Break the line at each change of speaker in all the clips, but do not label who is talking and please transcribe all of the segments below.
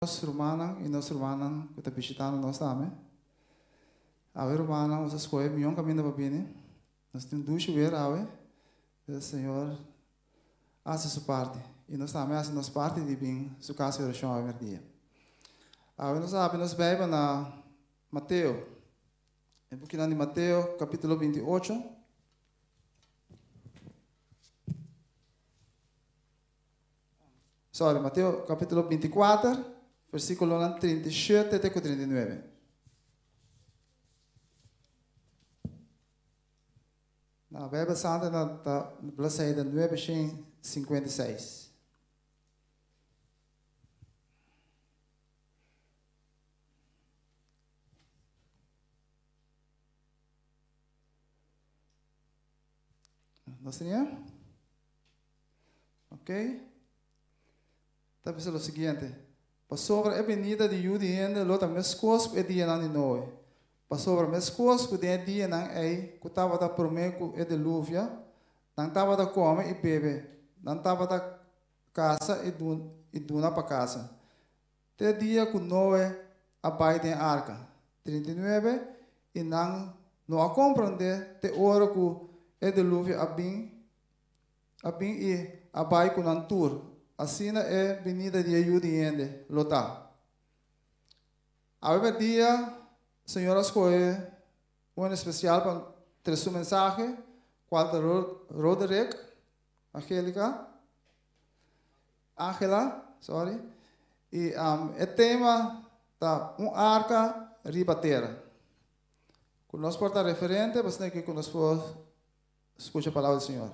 Nos rumannan i nos rumannan ku ta bishitando nos tambe. Awe rumannan nos a skohe mion kaminda pa bini. Nos tin dushi wer awe. Pero Señor hasi su parti i nos tambe hasi nos parti di bin su kas di orashon awe merdia. Awe nos a habri nos Beibel na Mateo. E bukinan di Mateo kapitulo 28. Sorry, Mateo capítulo 24, versículonan 37 te ku 39. Na Bijbel Santa na ta bladzijde 956. Nos tenía? Ok. Ta bisa lo siguiente. Pasobra e benida di Yu di hende lo ta meskos ku e dianan di Noe. Pasobra meskos ku den e dianan ei ku tabata promé ku e deluvia, nan tabata kome i bebe, nan tabata kasa i duna pa kasa, te dia ku Noe a bai den arka. 39, i nan no a komprondé te ora ku e deluvio a bin A bin i a bai ku nan tur. Asina e binida di e Yu di hende lo ta. Awe mèrdia Señor a skohe un hende spesial pa trese su mensahe, kual ta Roderick, Angelica, Angela, sorry, i e tema ta Un arka riba tera. Ku nos por ta referente, pasobra ku nos por Skucha palabra di Señor.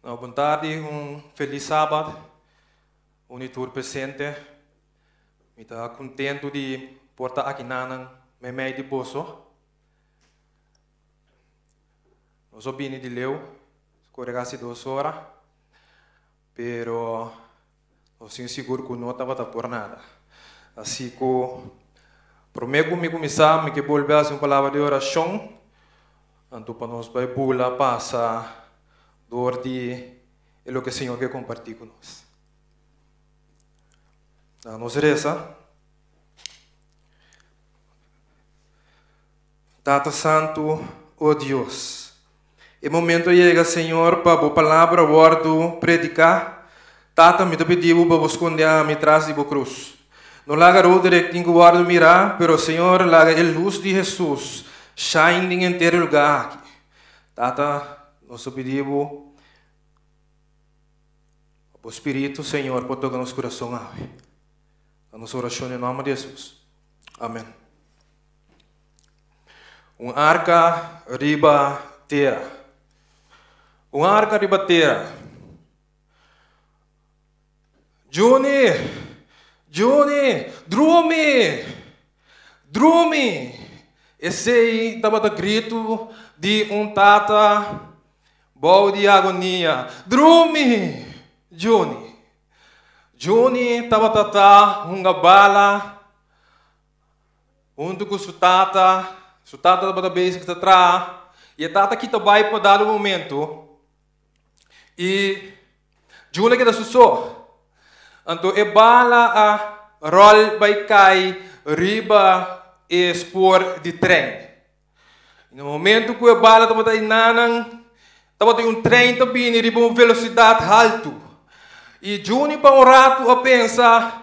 Nou, bon tardi, un feliz Sabat, un y tur presente. Mi ta kontentu di por ta akinanan meimei di boso. Nos a bini di leu, kore kasi dos ora, pero nos tin sigur ku no tabata por nada. Asi ku promé ku mi kuminsá mi ke bolbe hasi un palabra di orashon, anto pa nos bai bula pasa dor di e loke Señor ke kompartí ku nos. Na nos resa. Tata Santu, o Dios, e momento a yega, Señor, pa Bo palabra wòrdu prediká. Tata, mi ta pidi Bo pa Bo skonde ami tras di Bo krus. No laga Roderick tin ku wòrdu mirá, pero, Señor, laga e lus di Hesus shine den henter e lugá aki. Tata, nos ta pidi Bo Pa bo Spiritu, Señor, por toca nos curason awe. Ta nos oracion den nomber di Jesus. Amen. Un arca riba tera. Un arca riba tera. Juni! Juni! Drumi! Drumi! Esei tabata gritu di un tata Bou di agonia, Drumi! Juni! Juni tabata ta hunga bala huntu ku su tata. Su tata tabata bezig ta traha i e tata kita bai pa dado momento i Juni a keda su so. Anto e bala a ròl bai kai riba e spoor di trein. Na momento ku e bala tabata enanan, tabatin un trein ta bini riba un velosidat haltu. I Juni pa un ratu a pensa,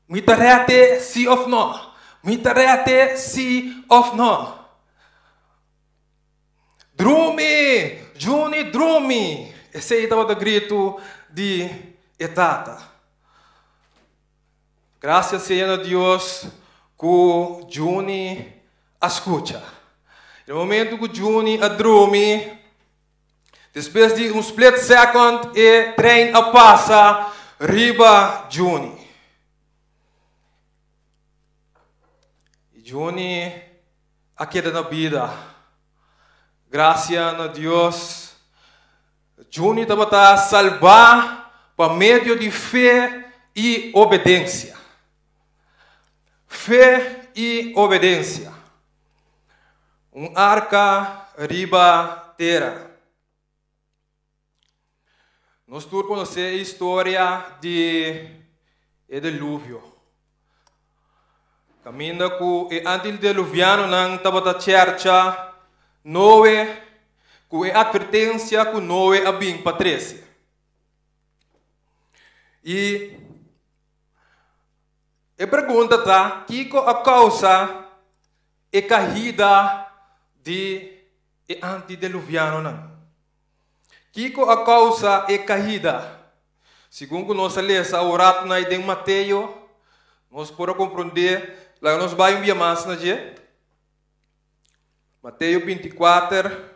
Mi ta rèt'e si òf nò? Mi ta rèt'e si òf nò? Drumi! Juni, drumi! Esei tabata gritu di e tata. Gracias sea na Dios ku Juni a skucha. E momento ku Juni a drumi, despues di un split second e trein a pasa riba Juni. I Juni a keda na bida. Gracia na Dios. Juni tabata salbá pa medio di fe i obedensia. Fe i obedensia. Un arka riba tera. Nos tur konosé e historia di e deluvio. Kaminda ku e antideluvianonan tabata chèrcha Noe ku e atvertensia ku Noe a bin pa trese. I e pregunta ta, kiko a kousa e kahida di e antideluvianonan? Kiko a kousa e kahida? Segun ku nos a lesa aworat na den Mateo, nos por a komprondé, laga nos bai un bia mas na dje. Mateo 24,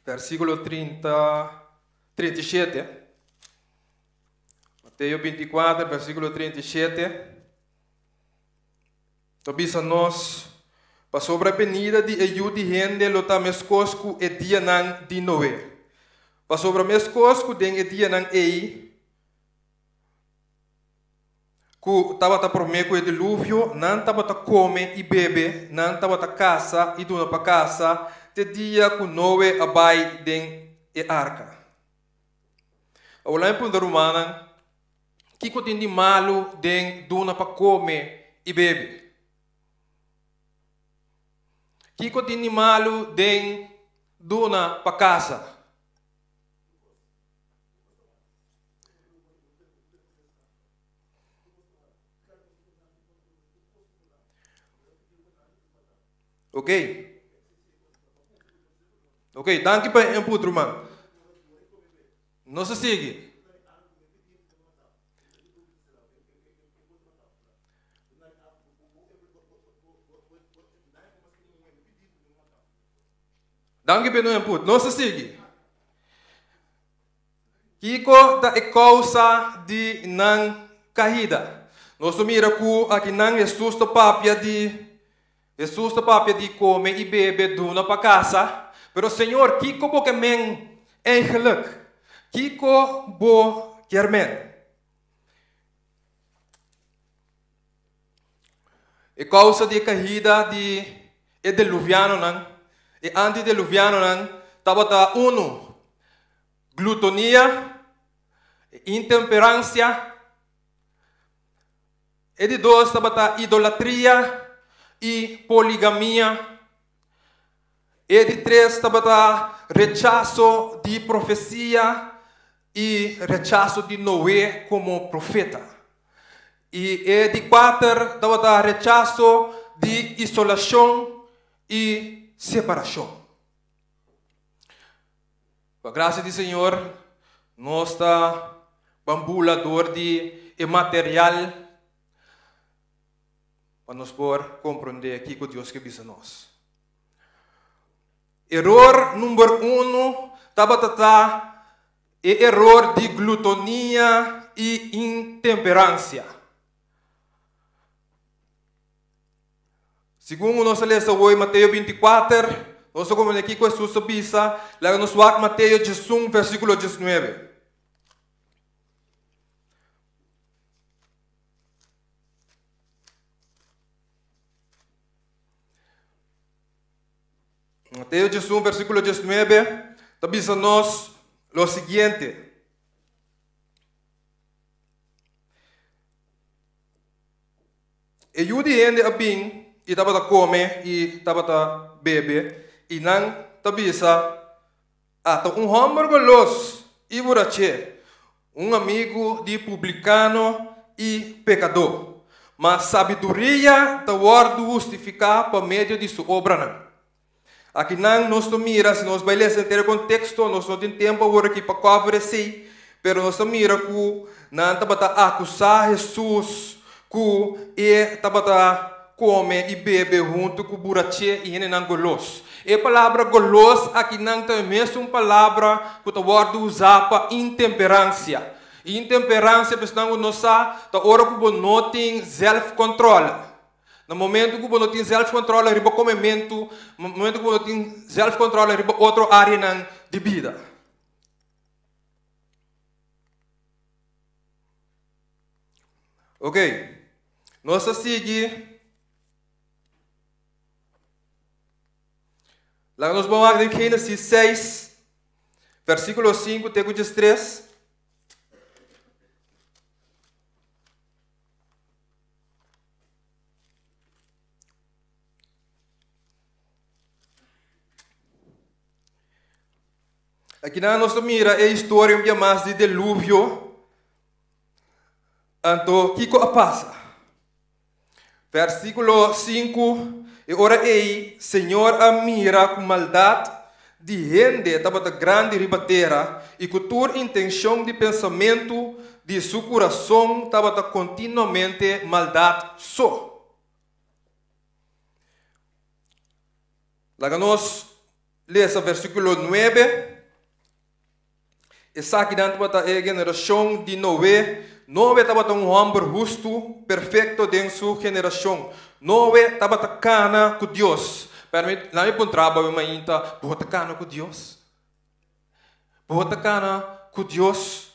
versíkulo 30, 37. Mateo 24, versíkulo 37. Ta bisa nos, Pasobra e benida di e Yu di hende lo ta meskos ku e dianan di Noe. Pasobra meskos ku den e dianan ei ku tabata promé ku e diluvio, nan tabata kome i bebe, nan tabata kasa i duna pa kasa, te dia ku Noe a bai den e arka. Awor laña puntra rumannan, Kiko tin di malu den duna pa kome i bebe? Kiko tin di malu den duna pa kasa? Ok. Ok, danki pa e input, ruman. Nos a sigui. Danki pa e input. Nos a sigui. Kiko ta e kousa di nan kahida? Nos ta mira ku akinan Hesus ta papia di Hesus ta papia di kome i bebe, duna pa kasa. Pero Señor, kiko bo ke men eigenlijk? Kiko bo kier men? E kousa di e kahida di e deluvianonan, e antideluvianonan, tabata unu, glutonia, intemperansia, E di dos tabata idolatria i poligamia. E di tres tabata rechaso di profesia i rechaso di Noé komo profeta. I e di kuater tabata rechaso di isolashon i separashon. Pa grasia di Señor, nos ta bambula dor di e material pa nos por komprondé kiko Dios ke bisa nos. Eror number uno tabata ta e eror di glutonia i intemperansia. Segun ku nos a lesa awor Mateo 24, nos ta komprendé kiko Hesus a bisa. Laga nos wak Mateo 11, versíkulo 19. Mateo 11, versíkulo 19, ta bisa nos lo siguiente. E yu di hende a bin i tabata kome i tabata bebe, i nan ta bisa, Ata un hòmber golos i buraché, un amigu di publikano i pekadó. Ma sabiduria ta wòrdu hustifiká pa medio di su obranan. Akinan nos ta mira, si nos bai lesa henter e konteksto, nos no tin tempu awor aki pa cover esei, pero nos ta mira ku nan tabata akusá Hesus ku e tabata kome i bebe huntu ku buraché i hendenan golos. E palabra golos akinan ta e mesun palabra ku ta wòrdu usá pa intemperansia. Intemperansia, pa esnan ku no sa, ta ora ku bo no tin zelfkontròl. Na momento ku bo no tin zelfkontròl riba komementu, momento ku bo no tin zelfkontròl riba otro áreanan di bida. Ok, nos ta sigui. Laga nos bon wak den Génesis 6, versíkulo 5 te ku 13. Akinan nos ta mira e historia un bia mas di deluvio. Anto, kiko a pasa? Versíkulo 5, E ora ei Señor a mira ku maldat di hende tabata grandi riba tera i ku tur intenshon di pensamentu di su kurason tabata kontinuamente maldat so. Laga nos lesa versíkulo 9. Esakinan tabata e generashon di Noe. Noe tabata un hòmber hustu, perfekto den su generashon. Noe tabata kana ku Dios. Pero mi, laat mi puntra bo mainta, bo ta kana ku Dios? Bo ta kana ku Dios?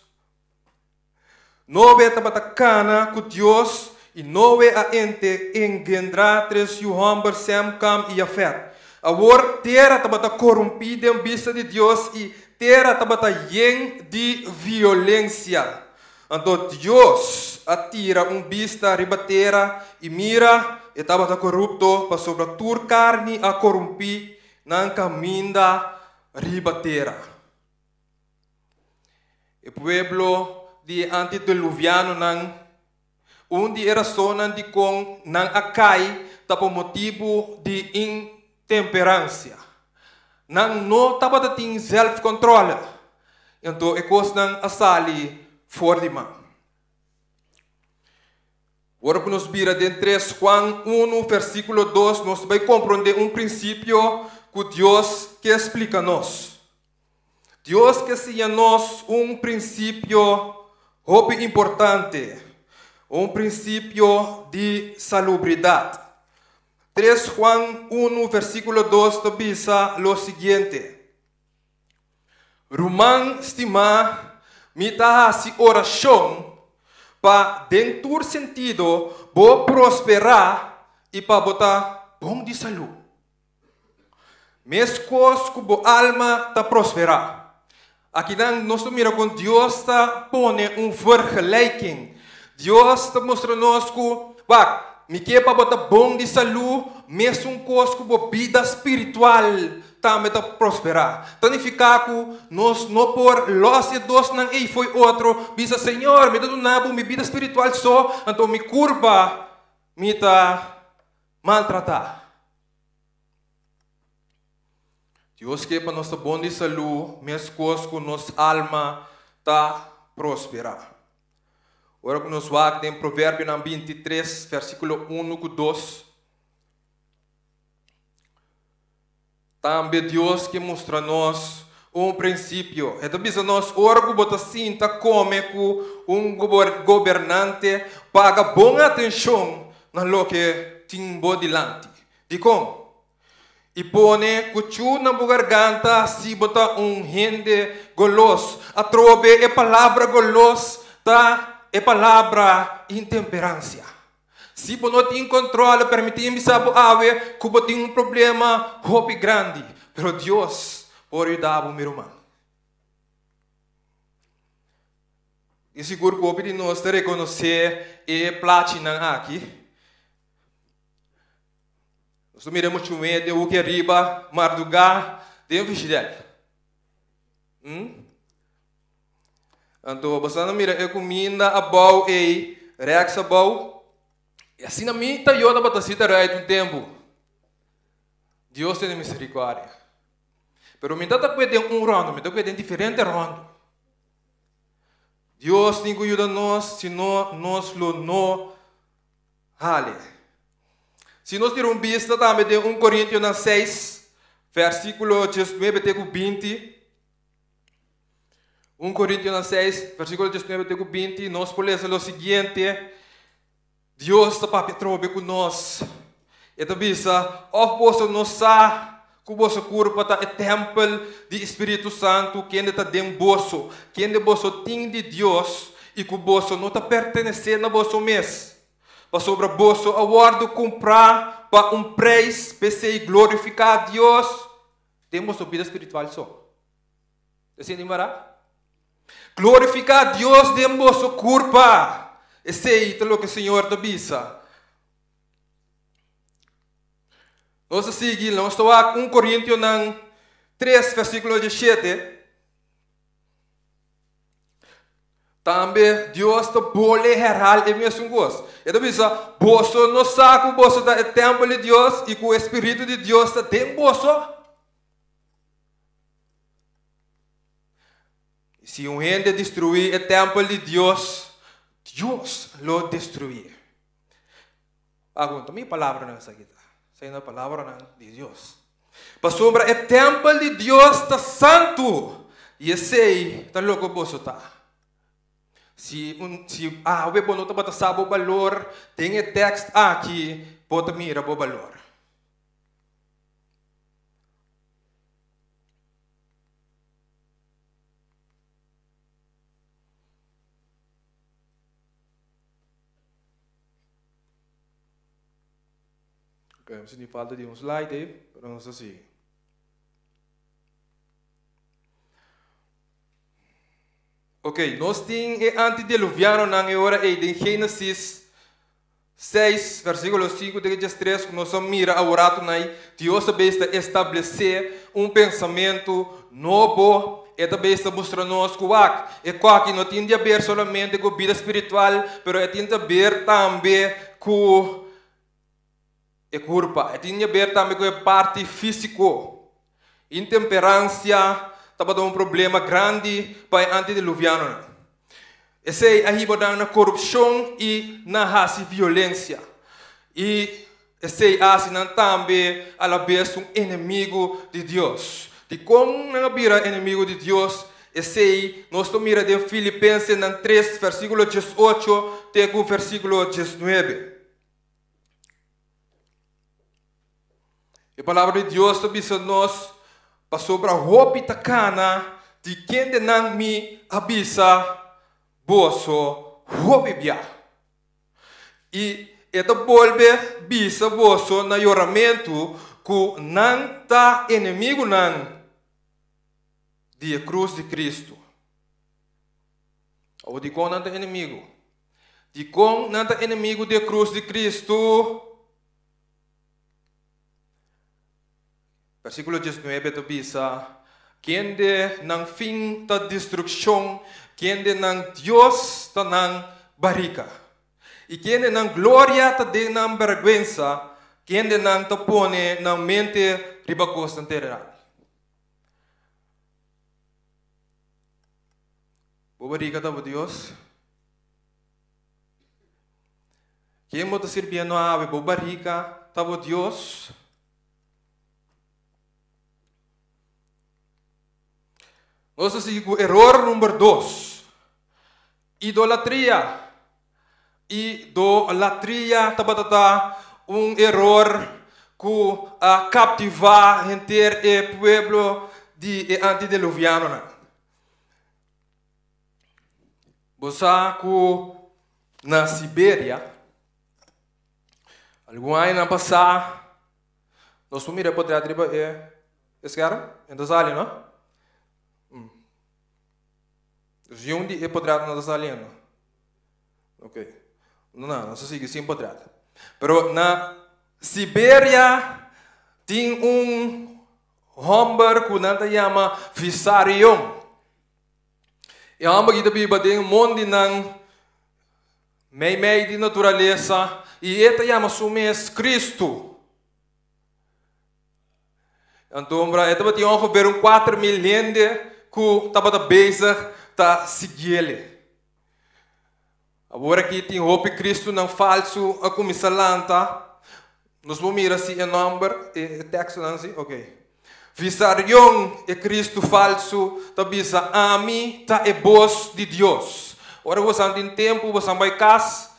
Noe tabata kana ku Dios i Noe a ente engendrá tres yu hòmber, Sem, Kam i Jafet. Awor tera tabata korumpí den bista di Dios i tera tabata yen di violensia. Anto Dios a tira un bista riba tera i mira, e tabata korupto, pasobra tur karni a korumpí nan kaminda riba tera. E pueblo di e antidiluvianonan, un di e rasonnan dikon nan a kai ta pa motibu di intemperansia. Nan no tabata tin zelfkontròle, anto e kosnan a sali for di man. Ora ku nos bira den 3 Juan 1 versíkulo 2 nos ta bai komprondé un prinsipio ku Dios ke splika nos. Dios ke siña nos un prinsipio hopi importante, un prinsipio di salubridat. 3 Juan 1 versíkulo 2 ta bisa lo siguiente, Ruman stimá, mi ta hasi orashon pa den tur sentido bo prosperá i pa bo ta bon di salú. Meskos ku bo alma ta prosperá. Akinan nos ta mira kon Dios ta pone un vergelijking. Dios ta mustra nos ku, wak, mi ke pa bo ta bon di salú, mesun kos ku bo bida spiritual tambe ta prosperá. Ta nifiká ku nos no por lòs e dosnan ei fo'i otro, bisa, Señor, mi ta duna bo mi bida spiritual so, anto mi kurpa mi ta maltratá. Dios ke pa nos ta bon di salú meskos ku nos alma ta prosperá. Ora ku nos wak den Proverbionan 23, versíkulo 1 ku 2, tambe Dios ke mustra nos un prinsipio. E ta bisa nos, ora ku bo ta sinta kome ku un gobernante, paga bon atenshon na loke tin bo dilanti. Dikon? I pone kuchú na bo garganta si bo ta un hende golos. Atrobe e palabra golos ta e palabra intemperansia. Si bo no tin kontrol, permití mi bisa bo awe ku bo tin un problema hopi grandi, pero Dios por yuda bo, mi ruman. Di sigur ku hopi di nos ta rekonosé e plachinan aki. Nos ta mira muchu me den hoek ariba, mardugá, den frigidèr. Hmm? Anto, boso a mira e kuminda abou ei, rèks abou. I asina mi ta yo tabata sita rèit un tempu. Dios tene misericordia. Pero mi ta ta kue den un rondo, mi ta kue den diferente rondo. Dios tin ku yuda nos, si no nos lo no hale. Si nos tira un bista tambe den 1 Korintionan 6, versíkulo 19 te ku 20, 1 Korintionan 6, versíkulo 19 te ku 20, nos por lesa lo siguiente, Dios ta papia atrobe ku nos. E ta bisa, Òf boso no sa ku boso kurpa ta e tèmpel di Spiritu Santu kende ta den boso, kende boso tin di Dios, i ku boso no ta pertenesé na boso mes? Pasobra boso a wòrdu kumprá pa un preis, p'esei glorifiká Dios den boso bida spiritual so. Esei tin bará? Glorifiká Dios den boso kurpa. Esei ta loke Señor ta bisa. Nos ta sigui, nos ta wak 1 Korintionan 3 versíkulo 17. Tambe Dios ta bole herhal e mesun kos. E ta bisa, boso no sa ku boso ta e tèmpel di Dios i ku e Spiritu di Dios ta den boso? Si un hende destruí e tèmpel di Dios, Dios lo destruí. Agunta mi palabranan esaki ta. Esaki ta palabranan di Dios. Pasobra e tèmpel di Dios ta santu, i esei ta loke boso ta. Si un si awe bo no tabata sa bo balor, den e tèkst aki bo ta mira bo balor. Ok, mi sinti falta di un slide ei, pero nos ta sigui. Ok, nos tin e antidiluvianonan e ora ei den Génesis 6, versíkulo 5 te 13, ku nos a mira aworato nai, Dios ta bes ta establesé un pensamentu nobo, e ta bes ta mustra nos ku wak, e koki no tin di aber solamente ku bida spiritual, pero e tin ta ber tambe ku e kurpa, e tin di aber tambe ku e parti físiko. Intemperansia tabata un problema grandi pa e antidiluvianonan. Esei a hiba nan na korupshon i na hasi violensia. I esei a hasi nan tambe alabes un enemigu di Dios. Dikon nan a bira enemigu di Dios? Esei nos ta mira den Filipensenan 3, versíkulo 18 te ku versíkulo 19. E Palabra di Dios ta bisa nos, Pasobra hopi ta kana di kendenan mi a bisa boso hopi bia. I e ta bolbe bisa boso na yoramentu ku nan ta enemigunan di e krus di Kristu. Awor dikon nan ta enemigu? Dikon nan ta enemigu di e krus di Kristu? Versíkulo 19 ta bisa, Kende nan fin ta destrukshon, kende nan Dios ta nan barika. I kende nan gloria ta den nan bèrgwensa, kende nan ta pone nan mente riba kosnan terenal. Bo barika ta bo Dios? Ken bo ta sirbiendo awe? Bo barika ta bo Dios? Nos ta sigui ku eror number dos. Idolatria. Idolatria tabata ta un eror ku a kaptivá henter e pueblo di e antidiluvianonan. Bo sa ku na Siberia, algun añanan pasá, nos por mira e potret riba e skerm, e ta sali no? Dus yun di e potret no ta saliendo. Ok. No, no, nos ta sigui sin potret. Pero na Siberia tin un hòmber ku nan ta yama Visarion. E hòmber aki ta biba den mondinan meimei di naturalesa i e ta yama su mes Kristu. Anto e tabatin ongeveer un 4000 hende ku tabata bezig ta siguiele. Awor aki tin hopi Kristunan falsu a kuminsá lanta. Nos por mira si e nòmber, e tekstonan si? Ok. Visarion, e Kristu falsu, ta bisa, Ami ta e bos di Dios. Ora bosan tin tempu, bosan bai kas,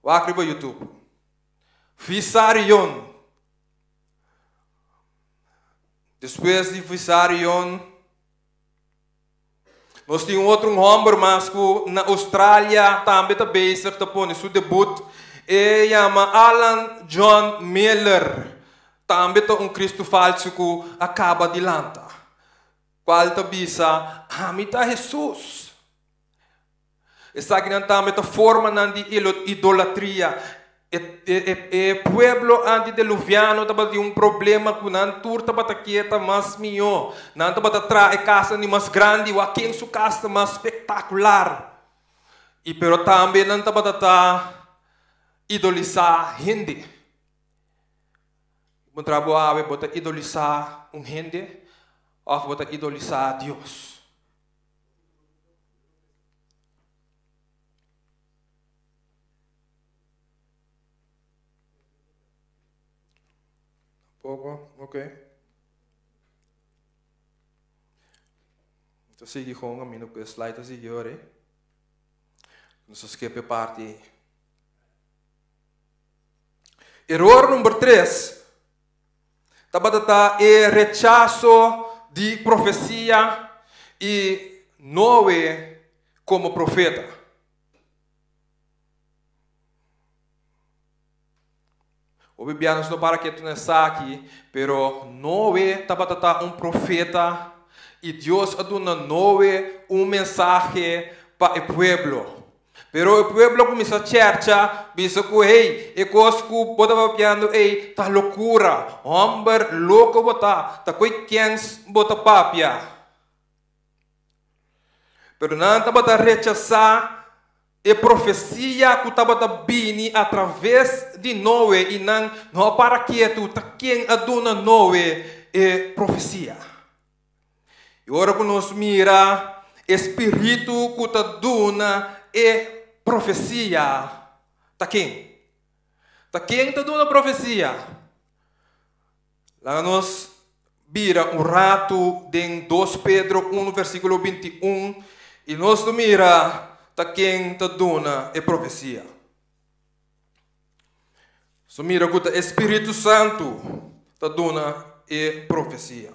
wak riba YouTube. Visarion. Despues di Visarion, nos tin un otro un hòmber mas ku na Australia tambe ta bezig ta pone su debut. E yama Alan John Miller. Tambe ta un Kristu falsu ku a kaba di lanta, kual ta bisa, Ami ta Hesus. Esakinan tambe ta formanan di idolatria. E pueblo antideluviano tabatin un problema ku nan tur tabata ke ta mas mihó. Nan tabata traha e kasnan di mas grandi, wak ken su kas ta mas spektakular. I pero tambe nan tabata ta idolisá hende. Puntra bo awe, bo ta idolisá un hende òf bo ta idolisá Dios? Tampoco, ok. Ta sigui gewoon camino cu e slide ta sigui ora. Nos ta skip e parti ei. Error number 3 tabata ta e rechaso di profesia i Noe komo profeta. Hopi bia nos no para ketu na esaki, pero Noe tabata ta un profeta i Dios a duna Noe un mensahe pa e pueblo. Pero e pueblo a kuminsá chèrcha, bisa ku, Hey, e kos ku bo ta papiando ei ta lokura! Hòmber loko bo ta! Ta koe kens bo ta papia? Pero nan tabata rechasá e profesia ku tabata bini atraves di Noe i nan no a para ketu ta ken a duna Noe e profesia. I ora ku nos mira e spiritu ku ta duna e profesia, ta ken? Ta ken ta duna profesia? Laga nos bira un ratu den 2 Pedro 1 versíkulo 21 i nos lo mira ta ken ta duna e profesia. So mira ku ta e Spiritu Santu ta duna e profesia.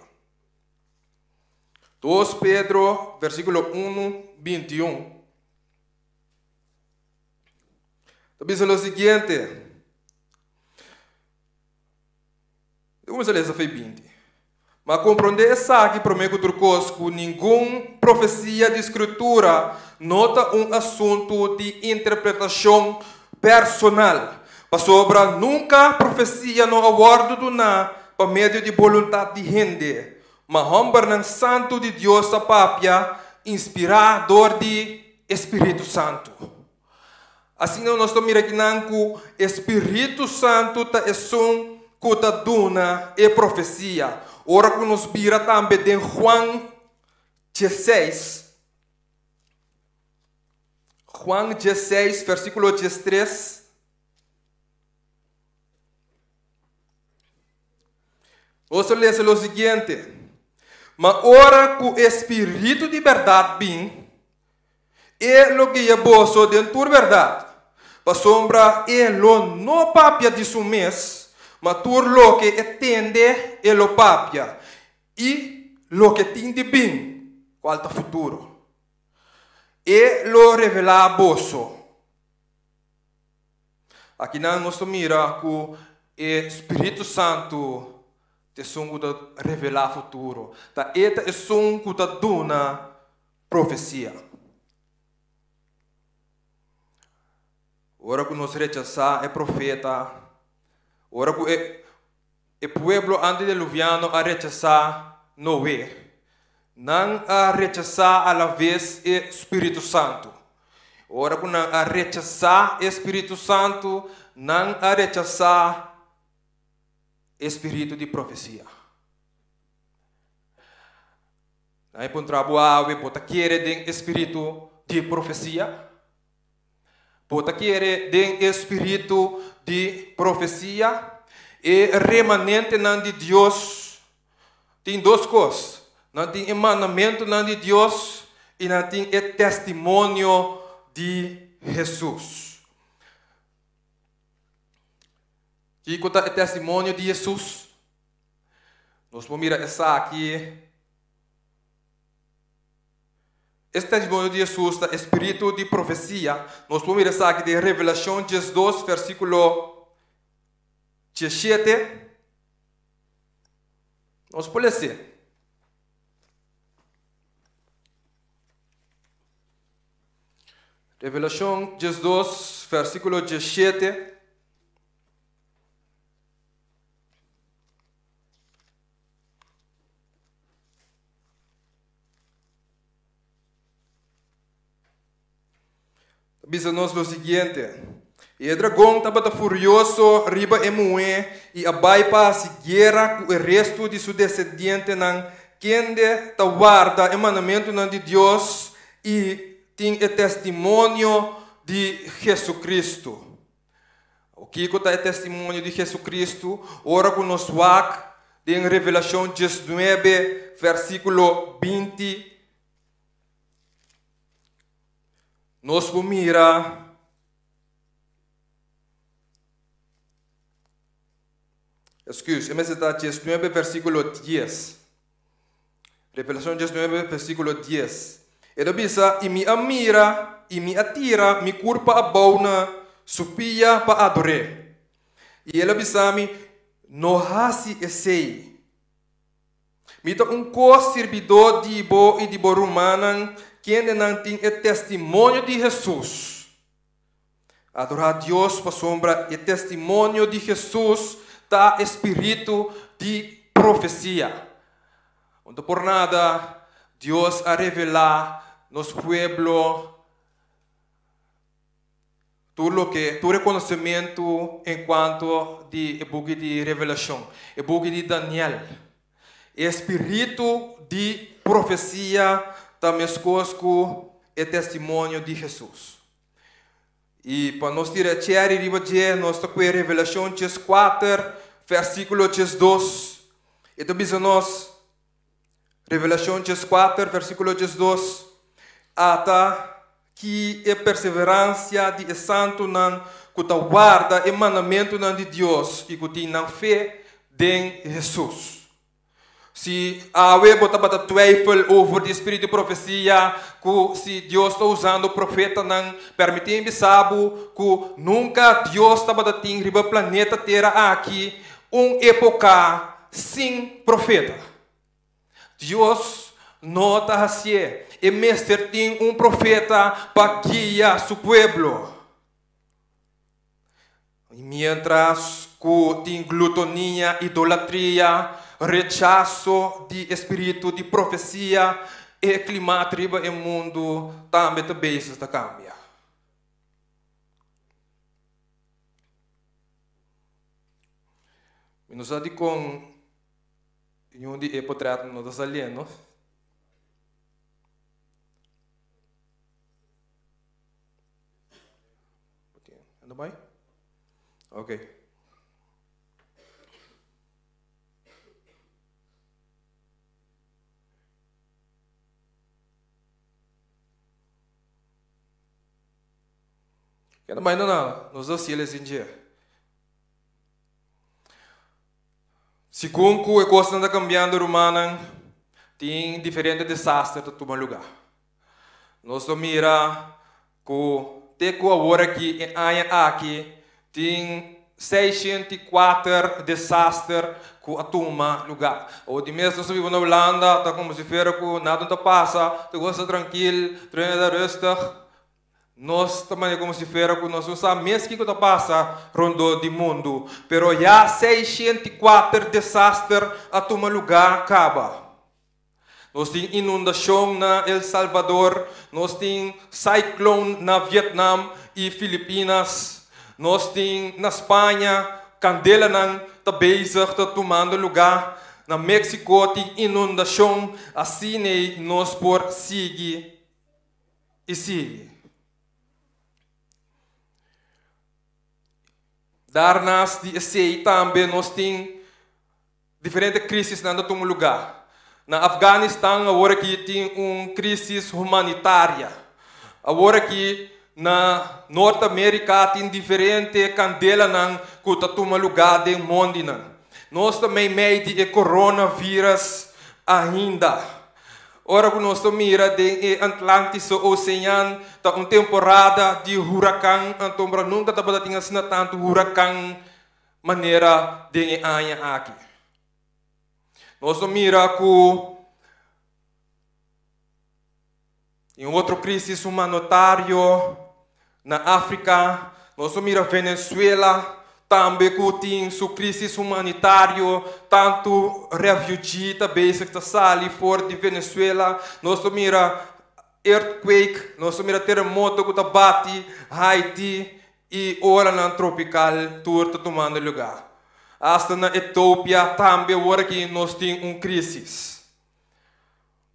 2 Pedro versíkulo 1, 21. Ta bisa lo siguiente. Eu kuminsá lesa fei 20. Ma komprondé esaki promé ku tur kos, ku ningun profesia di Skritura no ta un asuntu di interpretashon personal, pasobra nunka profesia no a wòrdu duná pa medio di boluntat di hende, ma hòmbernan santu di Dios a papia inspirá dor di e spiritu santu. Asina nos ta mira kinan ku e spiritu santu ta esun ku ta duna e profesia. Ora ku nos bira tambe den Juan diesseis, Juan diesseis versíkulo diestres. Nos ta lesa lo siguiente, Ma ora ku e spiritu di bèrdat bin, E lo guia boso den tur bèrdat, pasobra e lo no papia di su mes, ma tur loke e tende e lo papia, i loke tin di bin, kual ta futuro, e lo revelá boso. Akinan nos ta mira ku e spiritu santu ta esun ku ta revelá futuro, ta e ta esun ku ta duna Profesia. Ora ku nos rechasá e profeta, ora ku e e pueblo antideluviano a rechasá Noe, nan a rechasá alaves e Spiritu Santu. Ora ku nan a rechasá e Spiritu Santu, nan a rechasá e spiritu di profesia. Nan e puntra bo awe, bo ta kere den e spiritu di profesia? Bo ta kere den e spiritu di profesia? E remanentenan di Dios tin dos kos, nan tin e mandamentunan di Dios i nan tin e testimonio di Hesus. Kiko ta e testimonio di Hesus? Nos por mira esaki. E testimonio di Hesus ta e spiritu di profesia. Nos por mira esaki den Revelashon 12, versíkulo 17. Nos por lese. Revelashon 12, versíkulo 17. Ta bisa nos lo siguiente, I e dragon tabata furioso riba e muhé i a bai pa hasi guera ku e restu di su desendientenan, kende ta warda e mandamentunan di Dios i tin e testimonio di Jesucristo. Kiko ta e testimonio di Jesucristo? Ora ku nos wak den Revelashon 19, versíkulo 20, nos por mira Excuse, e mester ta 19, versíkulo 10. Revelashon 19, versíkulo 10. E ta bisa, I mi a mira, i mi a tira mi kurpa abou na su pia pa ador'é. I el a bisa mi, No hasi esei. Mi ta un ko-sirbidó di bo i di bo rumannan, kendenan tin e testimonio di Hesus. Adorá Dios pasobra e testimonio di Hesus ta e spiritu di profesia. No ta por nada Dios a revelá nos pueblo tur loke, tur e konosementu en kuanto di e buki di Revelashon, e buki di Daniel. E spiritu di profesia ta meskos ku e testimonio di Hesus. I pa nos tira cheri riba dje, nos ta kue Revelashon 4, versíkulo 2. E ta bisa nos, Revelashon 4, versíkulo 2, Ata ki e perseveransia di e santunan ku ta warda e mandamentunan di Dios i ku tin nan fe den Hesus. Si awe bo tabata twijfel over di spiritu di profesia, ku si Dios ta usando profetanan, permití mi bisa bo ku nunka Dios tabata tin riba planeta Tera aki un epoka sin profeta. Dios no ta hasié. E mester tin un profeta pa guia su pueblo. I miéntras ku tin glutonia, idolatria, rechaso di e spiritu di profesia, e klimat riba e mundu tambe ta bezig ta kambia. Mi no sa dikon niun di e potrètnan no ta saliendo. Ando bai? Ok. Kenda bai no nada, nos ta hasiel esei dje. Segun ku e kosnan ta kambiando rumannan, tin diferente desaster ta tuma lugá. Nos lo mira ku te ku awor aki e aña aki tin 604 desaster ku a tuma lugá. Awor di mes nos ta biba na Hulanda, ta komo si fuera ku nada no ta pasa, tur kos ta trankil, tur hende ta rustig. Nos ta manera komo si fuera ku nos no sa mes kiko ta pasa rondó di mundu. Pero ya 604 desaster a tuma lugá kaba. Nos tin inundashon na El Salvador, nos tin cyclone na Vietnam i Filipinas, nos tin na Spaña kandelanan ta bezig ta tumando lugá. Na Mexico tin inundashon, asina nos por sigui i sigui. Daarnaast di esei tambe nos tin diferente crisisnan ta tuma lugar. Na Afganistan awor aki tin un crisis humanitaria. Awor aki na Noord America tin diferente candelanan cu ta tuma lugar den mondinan. Nos ta meimei di e coronavirus ainda. Ora ku nos ta mira den e Atlantiso Osean ta un temporada di hurakan, anto mra nunka tabata tin asina tantu hurakan manera den e aña aki. Nos ta mira ku tin otro krisis humanotario na Afrika, nos ta mira Venezuela tambe ku tin su krisis humanitario, tantu refugee ta bezig ta sali for di Venezuela, nos ta mira earthquake, nos ta mira teremoto ku ta bati Haiti i olanan tropikal tur ta tumando lugá. Asta na Ethiopia tambe awor aki nos tin un krisis.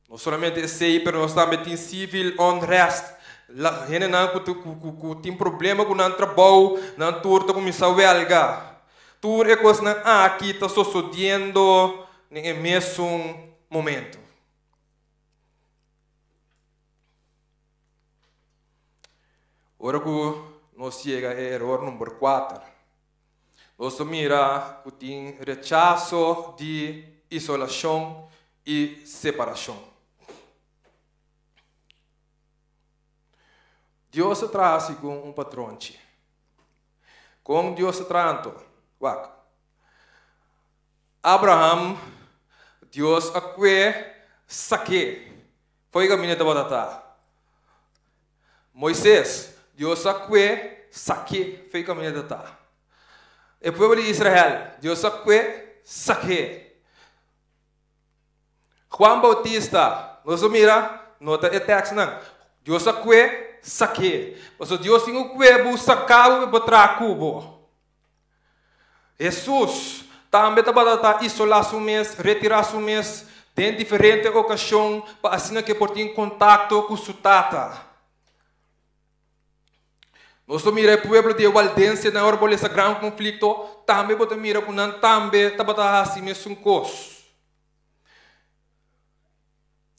No solamente esei, pero nos tambe tin civil unrest. La, hendenan ku, ku, ku, ku tin problema ku nan trabou, nan tur ta kuminsá wèlga. Tur e kosnan aki ta sosodiendo den e mesun momento. Ora ku nos yega e eror number 4, nos ta mira ku tin rechaso di isolashon i separashon. Dios ta traha segun un patronchi. Kon Dios ta traha anto? Wak. Abraham, Dios a kue sak'é fo'i kaminda e tabata ta. Moises, Dios a kue sak'é fo'i kaminda e ta ta. E pueblo di Israel, Dios a kue sak'é. Juan Bautista, nos a mira, nota e tekstnan, Dios a kue sak'é. Pasobra Dios tin ku kue bo saka bo pa bo traha ku bo. Hesus tambe tabata ta isolá su mes, retirá su mes den diferente okashon pa asina ku e por tin kontakto ku su Tata. Nos ta mira e pueblo di e waldensenan ora bo lesa Gran Konflikto, tambe bo ta mira ku nan tambe tabata hasi mesun kos.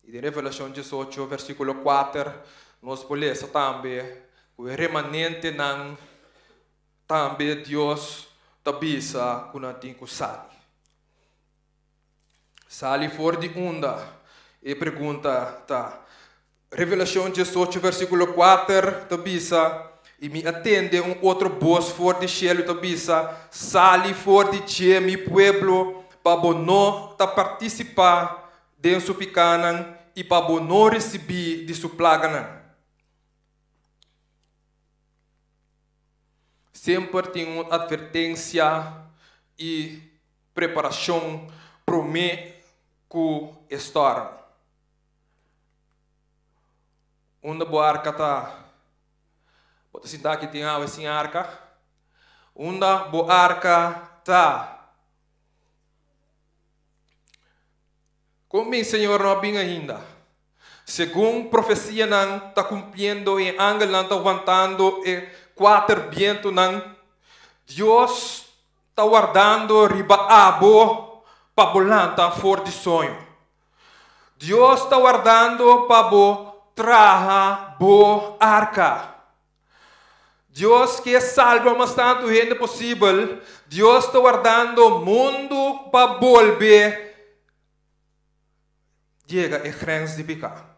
I den Revelashon 18, versíkulo 4, nos por lesa tambe ku e remanentenan Tambe Dios ta bisa ku nan tin ku sali. Sali for di unda? E pregunta ta. Revelashon 18 versíkulo 4 ta bisa, I mi a tende un otro bos for di shelu ta bisa, Sali for di dje, mi pueblo, pa bo no ta partisipá den su pikánan i pa bo no risibí di su plaganan. Semper tin un atvertensia i preparashon promé ku e stòrm. Unda bo arka ta? Bo ta sinta aki tin awe sin arka? Unda bo arka ta? Kon bin Señor no a bin ainda? Segun profesianan ta kumpliendo i e angelnan ta wantando e kuater bientunan, Dios ta wardando riba abo pa bo lanta for di soño. Dios ta wardando pa bo traha bo arka. Dios ke salba mas tantu hende posibel. Dios ta wardando mundu pa bolbe yega e grens di piká.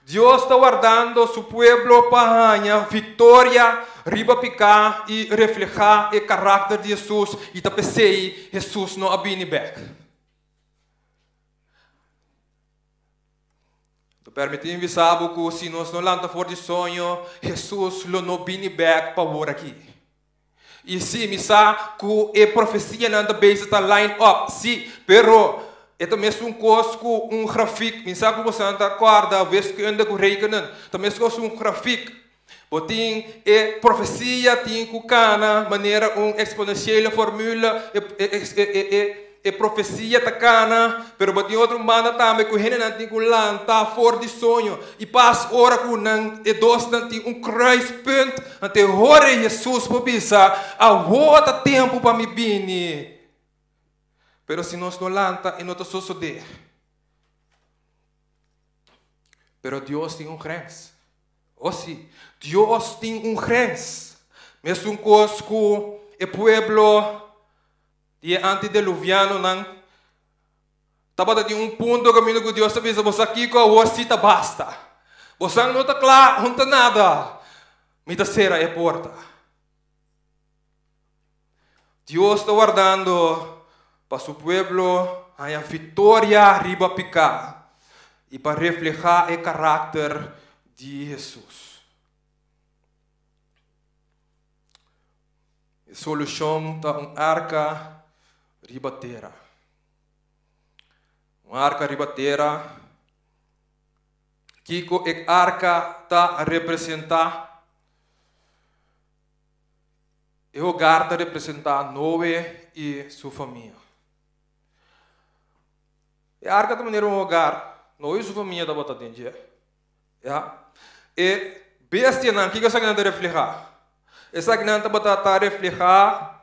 Dios ta wardando su pueblo pa haña viktoria riba piká i reflehá e karakter di Hesus, i ta p'esei Hesus no a bini bèk. Ta permití mi bisa bo ku si nos no lanta for di soño, Hesus lo no bini bèk pa wor aki. I sí, mi sa ku e profesianan ta bezig ta line up, sí, pero e ta mesun kos ku un grafik. Mi sa ku boso ta kòrda wiskunde ku rekenen. Ta meskos un grafik. Bo tin e profesia tin ku kana manera un eksponensiële formule, e, e, e, e, e. e profesia ta kana, pero bo tin otro un banda tambe ku hendenan tin ku lanta for di soño i pas ora ku nan e dosnan tin un kruispunt, anto e hora ei Hesus por bisa, Awor ta tempu pa mi bini. Pero si nos no lanta e no ta sosodé. Pero Dios tin un grens. Oh sí, Dios tin un grens. Mesun kos ku e pueblo di e antideluvianonan tabata tin un punto kaminda ku Dios ta bisa, Bo sa kiko? Awor sí ta basta. Bosan no ta kla hunta nada. Mi ta sera e porta. Dios ta wardando pa su pueblo haña viktoria riba piká i pa reflehá e karakter di Hesus. E solushon ta un arka riba tera. Un arka riba tera. Kiko e arka ta representá? E hogar ta representá Noe i su famia. E arka ta manera un hogar. Noe i su famia tabata den dje. Ya. E bestianan, kiko esakinan ta reflehá? Esakinan tabata ta reflehá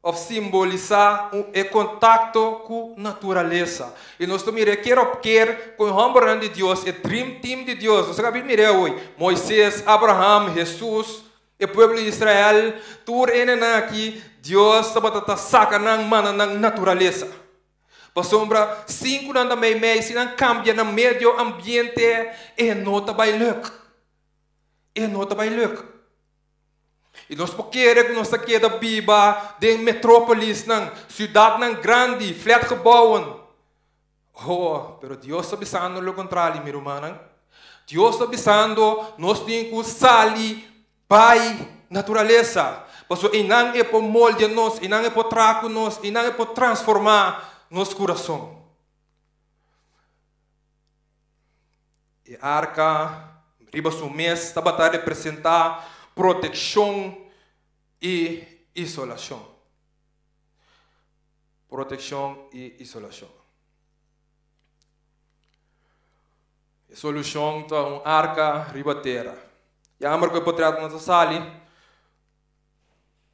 òf simbolisá un e kontakto ku naturalesa. I nos ta mira e ker òp ker ku e hòmbernan di Dios, e dream team di Dios, nos a kabi mir'é awoy, Moises, Abraham, Hesus, E pueblo di Israel, tur hendenan aki, Dios tabata ta saka nan manda nan naturalesa. Pasobra sin ku nan ta meimei, si nan kambia nan medio ambiente, e no ta bai luk. E no ta bai luk. I nos por kere ku nos ta keda biba den metropolisnan, siudatnan grandi, flatgebouwen. Oh, pero Dios ta bisando lo contrario, mi rumannan. Dios ta bisando nos tin cu sali bay naturalesa. Pasobra einan e por moldia nos, einan e por traha cu nos, einan e por transforma nos curason. E arca riba su mes tabata representa proteccion y isolacion. Protekshon i isolashon. E solushon ta un arka riba tera. Jammer ku e potret no ta sali,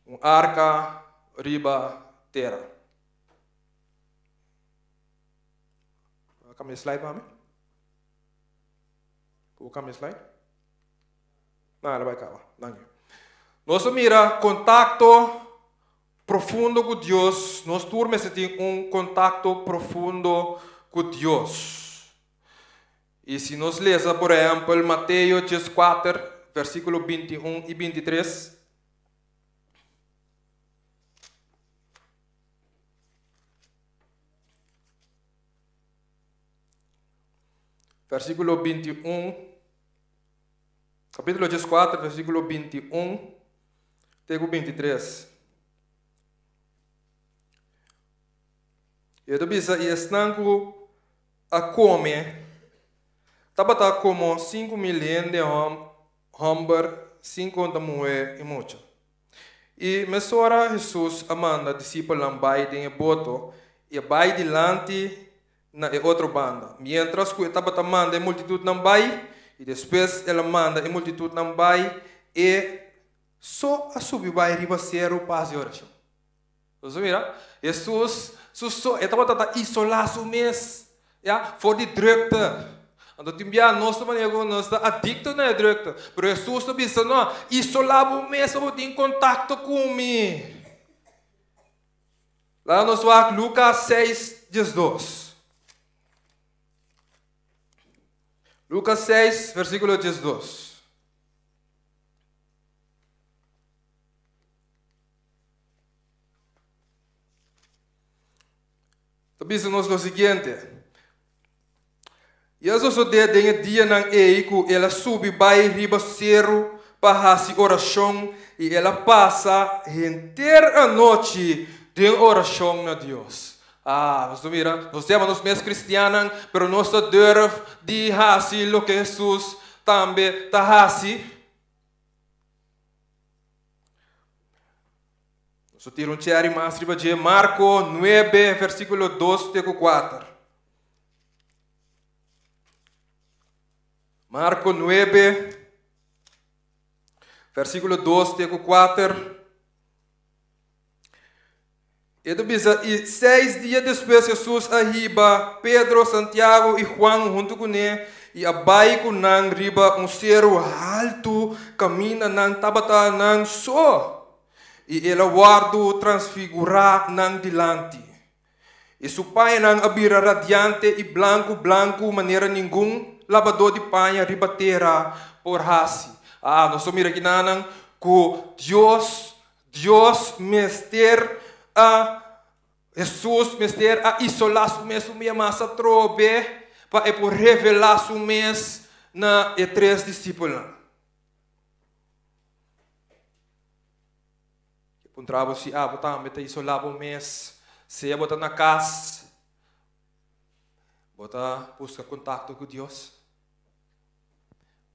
un arka riba tera. Kambia slide pa mi? Por kambia slide? No, el a bai kaba. Danki. Nos a mira kontakto Profundo ku Dios, Nos tur mester tin un kontakto profundo ku Dios. I si nos lesa, por ehèmpel, Mateo dieskuater, versíkulo bintiun i bintitres. Versíkulo bintiun, kapítulo dieskuater, versíkulo bintiun. Te ku bintitres. E ta bisa, I esnan ku a kome tabata komo 5000 hende hòmber, sin konta muhé i mucha. I mesora Hesus a manda disipelnan bai den e boto i a bai dilanti na e otro banda, miéntras ku e tabata manda e multitutnan bai, i despues el a manda e multitutnan bai, e so a subi bai riba seru pa hasi orashon. Boso mira, Hesus su so, e tabata ta isolá su mes, ya, for di drukte. Anto tin bia nos ta manera ku nos ta adikto na e drukte, pero Hesus ta bisa, No, isolá bo mes pa bo tin kontakto ku mi. Laga nos wak Lukas 6, 12. Lukas 6, versíkulo 12. Ta bisa nos lo siguiente. I a sosodé den e dianan ei ku el a subi bai riba seru pa hasi orashon, i el a pasa henter anochi den orashon na Dios. Ah, nos ta mira, nos yama nos mes kristiannan, pero nos ta durf di hasi loke Hesus tambe ta hasi. So tira un cherry mas riba dje Marko 9 versíkulo 2 te ku 4. Marko 9 versíkulo 2 te ku 4. E ta bisa, I seis dia despues Hesus a hiba Pedro, Santiago i Juan huntu kuné i a bai ku nan riba un seru haltu kaminda nan tabata nan so. I el a wòrdu transfigurá nan dilanti. I su pañanan a bira radiante i blanku blanku manera ningun labadó di paña riba tera por hasi. Ah, nos ta mira kinanan ku Dios Dios mester a Hesus mester a isolá su mes un bia mas atrobe pa e por revelá su mes na e tres disipelnan. E puntra bo si abo tambe ta isolá bo mes, sea bo ta na kas, bo ta buska kontakto ku Dios,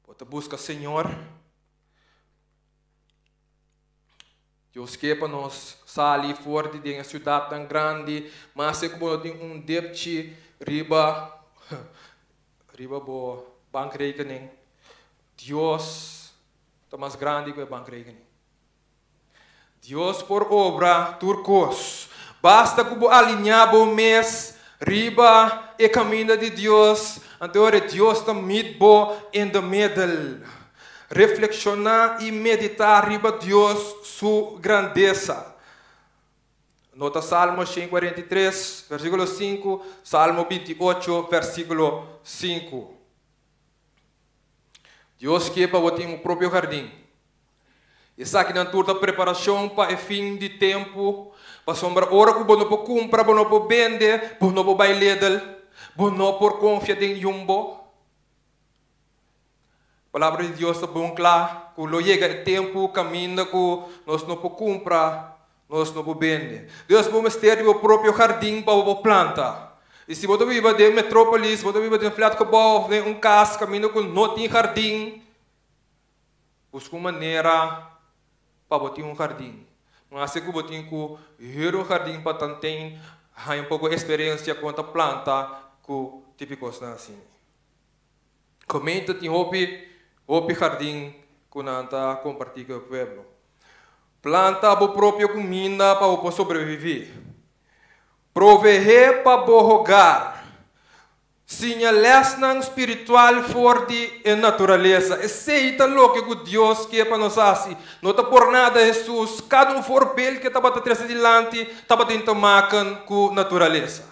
bo ta buska Señor. Dios ke pa nos sali for di den e siudatnan grandi, maske ku bo no tin un depchi riba riba bo bankrekening. Dios ta mas grandi ku e bankrekening. Dios por obra tur kos. Basta ku bo aliñá bo mes riba e kaminda di Dios, anto ora Dios ta meet bo in the middle. Reflekshoná i meditá riba Dios su grandesa. Nota Salmo 143, versíkulo 5, Salmo 28, versíkulo 5. Dios ke pa bo tin un propio hardin. Esakinan tur ta preparashon pa e fin di tempu, pasobra ora ku bo no por kumpra, bo no por bende, bo no por bai Lidl, bo no por konfia den Jumbo. Palabra di Dios ta bon kla ku lo yega e tempu kaminda ku nos no por kumpra, nos no por bende. Dios bo mester di bo propio hardin pa bo por planta. I si bo ta biba den metrópolis, bo ta biba den flatgebouw òf den un kas kaminda ku no tin hardin, Buska un manera pa bo tin un hardin. Maske ku bo tin ku hür un hardin pa tanten haña un poko eksperensia kon ta planta ku tipi kosnan asina. Gemeente tin hopi hopi hardin ku nan ta kompartí ku e pueblo. Planta bo propio kuminda pa bo por sobreviví. Proveé pa bo hogar. Siña lèsnan spiritual for di e naturalesa. Esei ta loke ku Dios ke pa nos hasi. No ta por nada Hesus, kada un voorbeeld ku e tabata trese dilanti tabatin te maken ku naturalesa.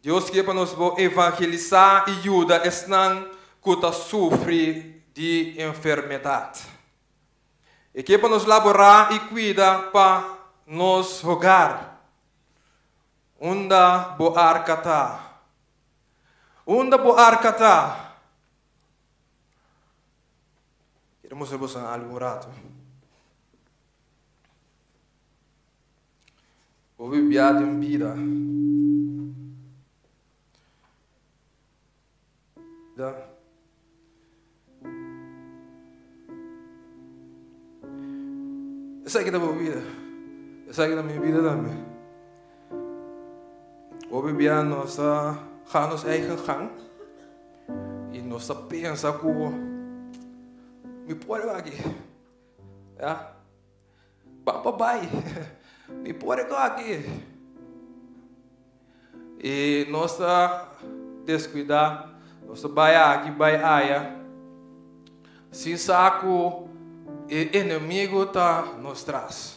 Dios ke pa nos bo evangelisá i yuda esnan ku ta sufri di enfermedat. E ke pa nos laborá i kuida pa nos hogar. Unda bo arka ta? Unda bo arka ta? Quiero mostra boso algo un rato. Bo bibia den bida. Da. Esaki ta bo bida. Esaki ta mi bida tambe. Hopi bia nos ta ga nos eigen gang i nos ta pensa ku mi por aki. Ya. Ban pa bai. Mi por e aki. I nos ta deskuidá, nos ta bai aki, bai aya, sin sa ku e enemigu ta nos tras.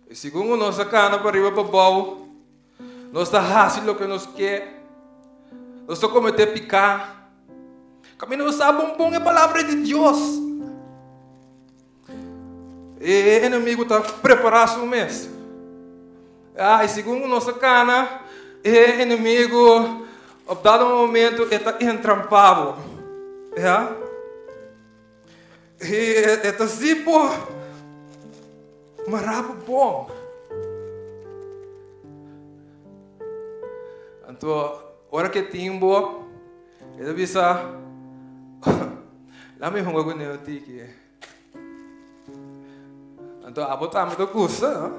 I segun ku nos ta kana pa riba pa bou, nos ta hasi loke nos ke, nos ta kometé piká. Kaminda nos sa bon bon e palabra di Dios. E enemigo ta prepará su mes. Ah, i segun nos a kana, e enemigo op dado momento e ta entrampá bo. Ja? E, e ta zipo mará bo bon. Anto, ora ke tin bo, e ta bisa, Lami hunga ku neo tiki. Anto abo tambe ta gusta, no?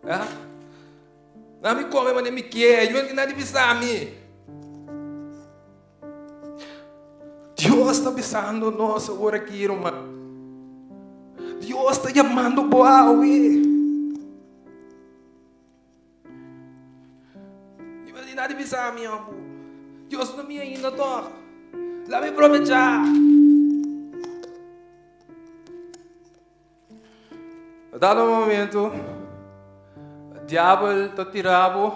Ya? Lami kome manera mi ke, yu no tin nada di bisa mi. Dios ta bisando nos awor aki, ruman. Dios ta yamando bo awe. Mi no tin nada di bisa mi, ambu. Dios no mi ainda toch. Laat mi aprovechá. Na dado momento, diabel ta tira bo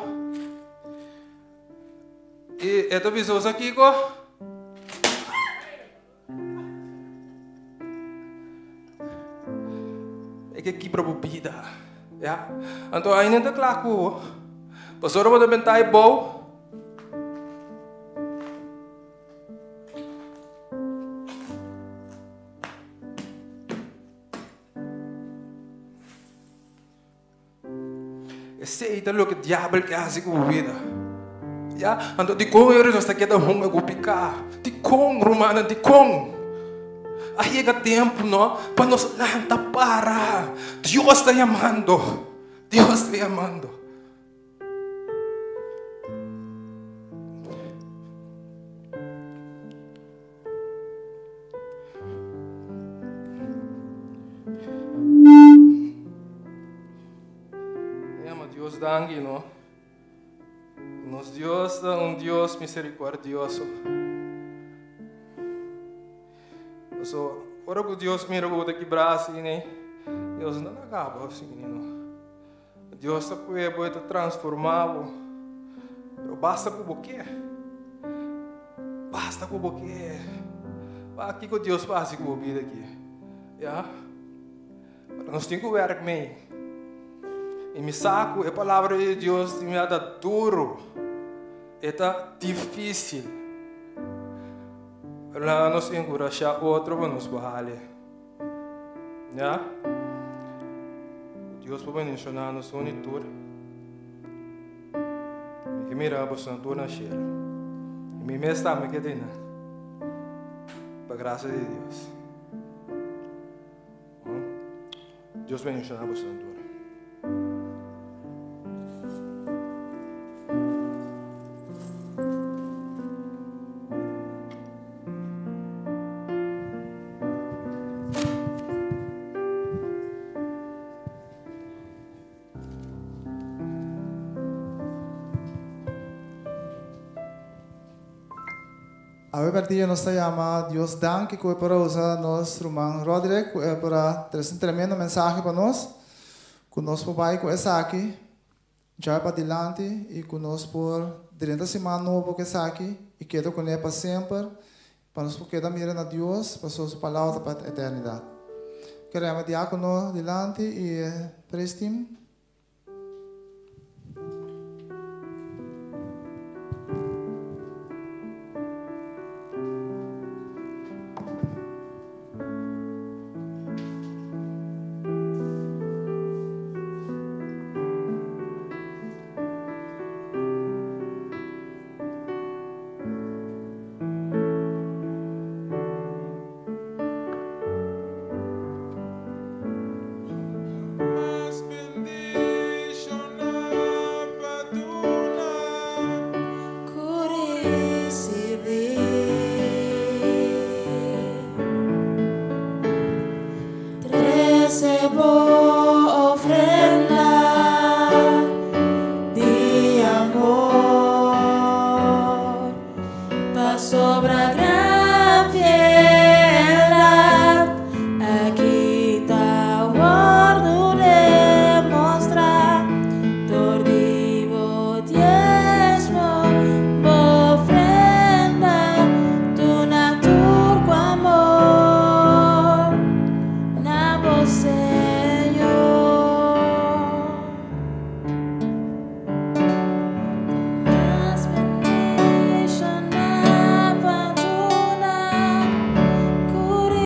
i e ta bisa bo sa kiko? E ke kibra bo bida. Ya. Anto ainda ta kla ku bo. Pasobra bo ta benta e bou. Esei ta loke diabel ke hasi ku bo bida. Ya, anto dikon e nos ta keda hunga ku piká? Dikon, rumannan, dikon? A yega tempu, no, pa nos lanta para. Dios ta yamando. Dios ta yamando. Yama Dios danki, no? Nos Dios ta un Dios misericordioso. So, ora ku Dios mira ku bo ta kibrá asina, Dios no ta laga bo asina, no. Dios ta pue bo, e ta transformá bo. Pero basta ku bo ke. Basta ku bo ke. Wak kiko Dios por hasi ku bo bida aki. Ya. Pero nos tin ku wèrk mei. I mi sa ku e palabra di Dios tin ta duru. E ta difísil. Pero laga nos enkurashá otro pa nos por hali. Ya. Dios por bendiciona nos un y tur. Mi ke mira boso tur na cielo. Y mi mes tambe ke tin. Pa gracia di Dios. Dios bendiciona boso tur.
Awe partido nos ta yama Dios danki ku e por a usa nos ruman Roderick ku e por a trese un tremendo mensahe pa nos ku nos por bai ku esaki djai pa dilanti i ku nos por drenta siman nobo ku esaki i keda kuné pa semper pa nos por keda mira na Dios pasobra su palabra ta pa eternidat. Kerema diakono dilanti i e praise team.